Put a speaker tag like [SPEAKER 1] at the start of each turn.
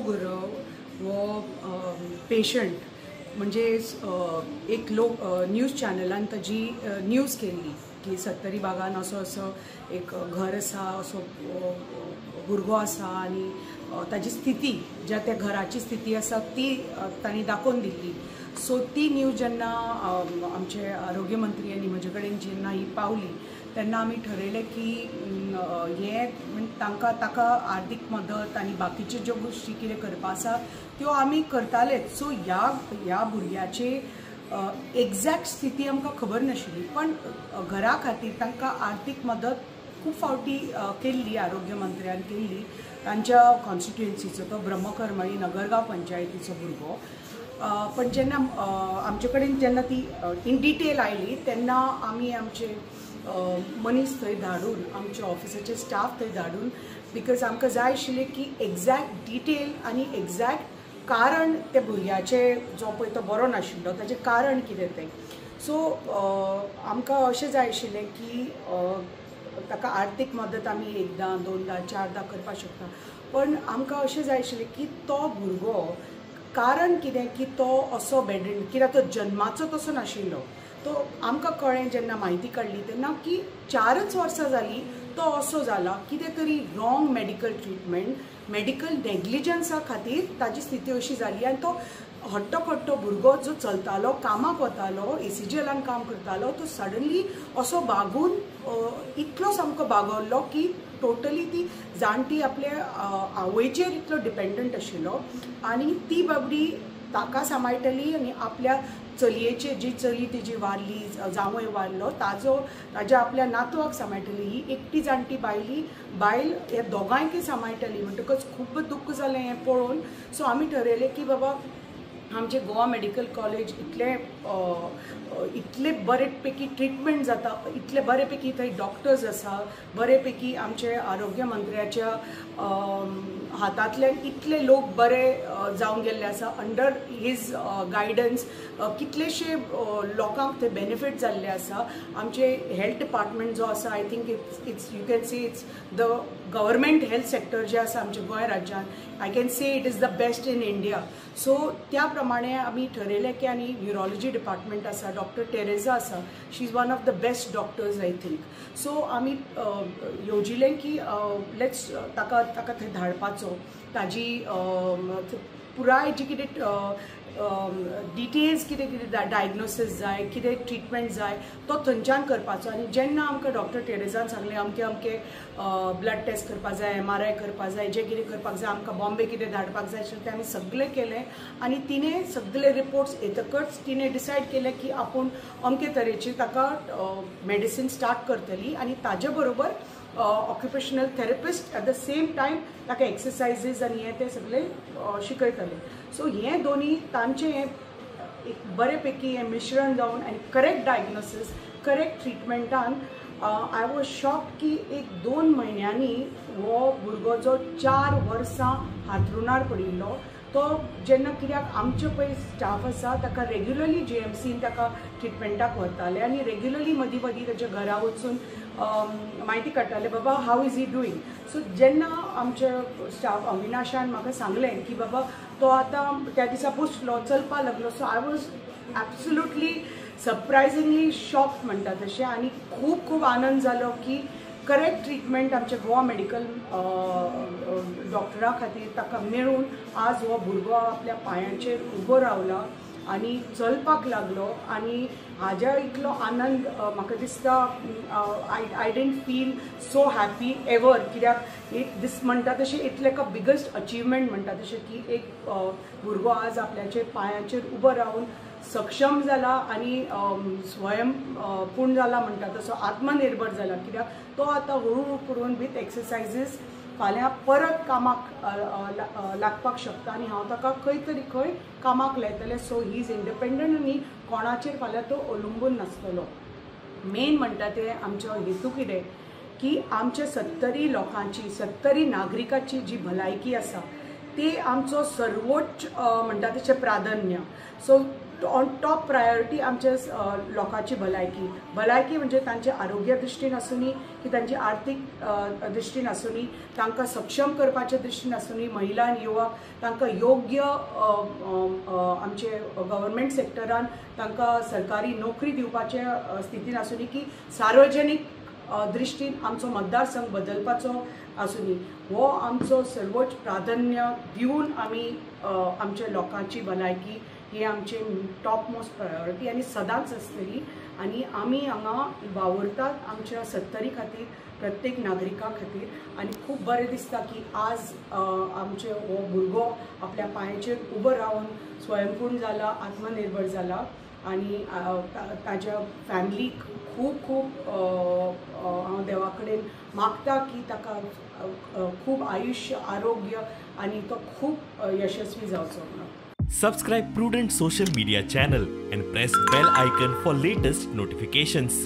[SPEAKER 1] गुरव हो पेशंट म्हणजे एक लोक न्यूज चॅनलान ताजी न्यूज केल्ली की सत्तरी भागान असो असो एक घर आसा, असो भुरगो आसा आनी ताजी स्थिती ज्या त्या घराची स्थिती आसा ती तांणी दाखोवन दिल्ली. सो ती न्यूज जेन्ना आमचे आरोग्य मंत्री आनी म्हजे कडेन जेन्ना ही पावली तेन्ना आमी ठरयलें की हें तांकां ताका आर्थीक मदत आनी बाकीच्यो ज्यो गोश्टी कितें करपा आसा त्यो आमी करतालेच. सो ह्या भुरग्याचे एग्जॅक्ट स्थिती आमकां खबर नाशिल्ली, पण घरा खातीर तांकां आर्थीक मदत खूब फावटी केल्ली, आरोग्य मंत्र्यान केल्ली. तांच्या कॉन्स्टिट्युएन्सीचो तो ब्रह्मकर्मळी नगरगांव पंचायतीचो भुरगो. पण जेन्ना आमचे कडेन जेन्ना ती इन डिटेल आयली तेन्ना आमी आमचे मनीस थंय धाडून, आमचे ऑफिसाचे स्टाफ थंय धाडून, because आमकां जाय आशिल्लें की एग्जॅक्ट डिटेल आनी एग्जॅक्ट कारण त्या भुरग्याचें जो पळय तो बरो नाशिल्लो ताचें कारण कितें तें. सो आमकां अशें जाय आशिल्लें की ताका आर्थीक मदत आमी एकदां दोनदां चारदां करपाक शकता, पण आमकां अशें जाय आशिल्लें की तो भुरगो कारण कितें की तो असो बेडरीन, कित्याक तो जन्माचो तसो नाशिल्लो. तो आमकां कळ्ळें जेन्ना म्हायती काडली तेन्ना की 4च वर्सां जालीं तो असो जाला, कितें तरी रॉंग मेडिकल ट्रिटमेंट, मेडिकल नेग्लिजन्सा खातीर ताजी स्थिती अशी जाली. आनी तो हट्टो कट्टो भुरगो जो चलतालो, कामाक वतालो, ACGLान काम करतालो, तो सडनली असो बागून इतलो सामको बागवल्लो की टोटली ती जाणटी आपल्या आवयचेर इतलो डिपेंडंट आशिल्लो आनी ती बाबडी ताका सांबाळटली आनी आपल्या चलयेचे, जी चली तिजी वारली, जांवय वारलो, ताजो ताज्या आपल्या नातवाक सांबाळटली. ही एकटी जाणटी बायल ह्या दोगांयकय सांबाळटली. म्हणटकच खूब दुख्ख जालें हें पळोवन. सो आमी ठरयलें की बाबा आमचे गोवा मेडिकल कॉलेज इतले इतले बरे पैकी ट्रिटमेंट जाता, इतले बरे पैकी थंय डॉक्टर्स आसा, बरे पैकी आमचे आरोग्य मंत्र्याच्या हातांतल्यान इतले लोक बरे जावन गेल्ले आसा. अंडर his guidance कितलेशे लोकांक थंय बेनिफीट जाल्ले आसा. आमचे हेल्थ डिपार्टमेंट जो आसा, I think it's you can say it's the government health sector जे आसा आमच्या गोंय राज्यांत, I can say it is the best in India. So त्या प्रमाणे आमी ठरयलें की आनी न्युरोलॉजी डिपार्टमेंट आसा, डॉक्टर टेरेजा आसा, she is one of the best doctors I think. So आमी येवजिलें की let's ताका ताका थंय धाडपाचो, ताजी पुराय जी कितें डिटेल्स, कितें कितें डायग्नोसीस जाय, कितें ट्रिटमेंट जाय तो थंयच्यान करपाचो. आनी जेन्ना आमकां डॉक्टर टेरेजान सांगलें अमके अमके ब्लड टेस्ट करपाक जाय, MRI करपाक जाय, जें कितें करपाक जाय, आमकां बॉम्बे कितें धाडपाक जाय आशिल्लें तें आमी सगळें केलें. आनी तिणें सगळे रिपोर्ट्स येतकच तिणें डिसायड केलें की आपूण अमके तरेची ताका मेडिसीन स्टार्ट करतली आनी ताजे बरोबर occupational therapist at the same time ताका एक्सरसायजीज आनी हें तें सगळें शिकयतलें. सो हें दोनी तांचें हें एक बरे पैकी हें मिश्रण जावन आनी करेक्ट डायग्नोसीस, करेक्ट ट्रिटमेंटान I was shocked की 1-2 म्हयन्यांनी हो भुरगो जो 4 वर्सां हांतरुणार पडिल्लो तो जेन्ना, कित्याक आमचे पळय स्टाफ आसा ताका रेग्युलरली GMCन ताका ट्रिटमेंटाक व्हरताले आनी रेग्युलरली मदीं मदीं ताच्या घरा वचून म्हायती काडटाले, बाबा how is he doing. So जेन्ना आमचे स्टाफ अविनाशान म्हाका सांगलें की बाबा तो आतां त्या दिसा बसलो, चलपाक लागलो, so I was absolutely surprisingly shocked म्हणटा तशें. आनी खूब खूब आनंद जालो की करेक्ट ट्रिटमेंट आमच्या गोवा मेडिकल डॉक्टरा खातीर ताका मेळून आज हो भुरगो आपल्या पांयांचेर उबो रावला आनी चलपाक लागलो. आनी हाज्या इतलो आनंद म्हाका दिसता I didn't feel so happy ever. कित्याक एक दीस म्हणटा तशें इतलें एका बिगस्ट अचिवमेंट म्हणटा तशें की एक भुरगो आज आपल्याचेर पांयांचेर उबो रावन सक्षम जाला आनी स्वयं पूर्ण जाला म्हणटा तसो, आत्मनिर्भर जाला. कित्याक तो आतां हळूहळू करून विथ एक्सरसायजीस फाल्यां परत कामाक लागपाक शकता आनी हांव ताका खंय तरी खंय कामाक लायतलें. सो he is independent आनी कोणाचेर फाल्यां तो अवलंबून नासतलो. मेन म्हणटा तें आमचो हेतू कितें की आमच्या सत्तरी लोकांची, सत्तरी नागरिकाची जी भलायकी आसा ते आमचो सर्वोच्च म्हणटा तशें प्राधान्य. सो ऑन टॉप प्रायोरिटी आमच्या लोकांची भलायकी. भलायकी म्हणजे तांचे आरोग्य दृश्टीन आसूनी की तांची आर्थीक दृश्टीन आसूनी, तांकां सक्षम करपाच्या दृश्टीन आसूनी, महिला आनी युवक तांकां योग्य आमचे गव्हर्मेंट सेक्टरान तांकां सरकारी नोकरी दिवपाचे स्थितीन आसूनी की सार्वजनीक दृश्टीन आमचो मतदारसंघ बदलपाचो आसूनी, हो आमचो सर्वोच्च प्राधान्य दिवन आमी आमच्या लोकांची भलायकी ही आमची टॉप मोस्ट प्रायोरिटी आनी सदांच आसतली. आनी आमी हांगा वावुरतात आमच्या सत्तरी खातीर, प्रत्येक नागरिका खातीर. आनी खूब बरें दिसता की आज आमचे हो भुरगो आपल्या पांयाचेर उबो रावन स्वयंपूर्ण जाला, आत्मनिर्भर जाला आनी ताज्या फॅमिलीक खूब खूब हांव देवा कडेन मागता की ताका खूब आयुश्य, आरोग्य आनी तो खूब यशस्वी जावचो म्हणून.
[SPEAKER 2] Subscribe Prudent social media channel and press bell icon for latest notifications.